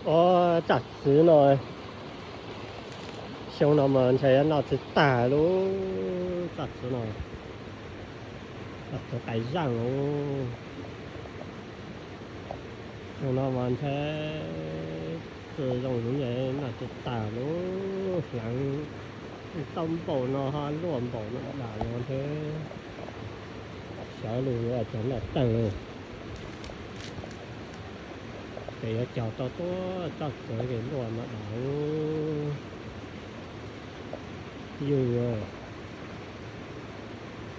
Ob, tsob txwv no xyoo no mas ntshe noj tsis tag lub tsob txwv no. Tsob txwv qas zaj lub. Xyoo no mas ntshe txwv zoo heev, noj tsis tag lub. Hleev tau npaum no ho luaj npaum no dam no thiab. Xyov lub yuav cog noj tag li. Ces yuav cog tau tuaj tsob txwv ces luaj no dam. Yus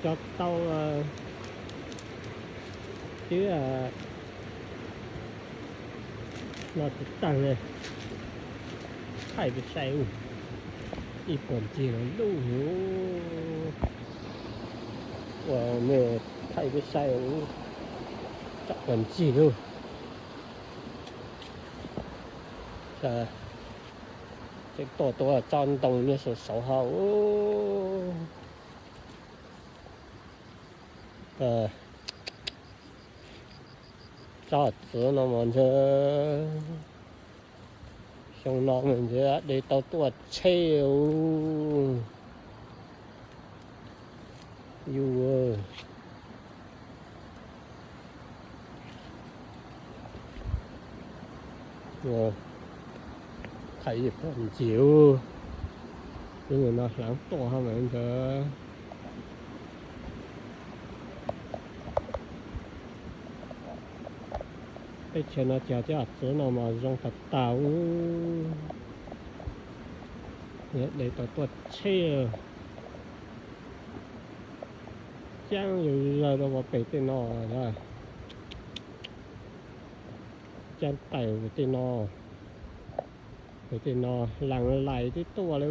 cog tau twb noj tsis tag li. Thaij peb saib, ib puas ncig lub lub. Ua nej thaij peb saib, tsam puas ncig lub. Tseem tuaj tuaj tsob ntoo nyob saum saud hauv. Tsob txwv no mas ntshe xyoo no mas ntshe de tau tuaj tsheb. Yus thaij ib puas ncig lub. Lub no hleev tuaj ho mas ntawd. Teb chaws no cog tsob txwv no mas zoo tas tas. De tau tuaj tsheb. Caab yus zawg rau pem tej no, caab tawm tej no, tej no lees lais twb tuaj li.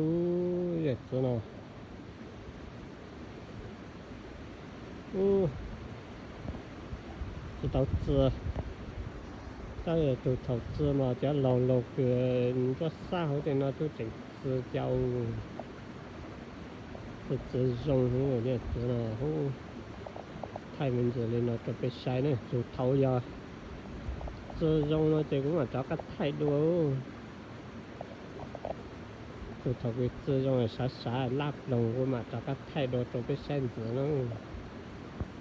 Yam txwv no tsis tau txi. Tab sis tus thaum txi mas cov laug laug kws ntsuab xab hauv tej no twb tseem txi cas. Txi zoo, yam txwv no. Thaij me ntsis li no rau peb saib ne, tus thaum yog txi zoo no ces kuv mam rov qab thaij dua. Tus thaum kws txi zoo sav sav laj ploog kuv mam rov qab thaij dua rau peb saib ntxiv na.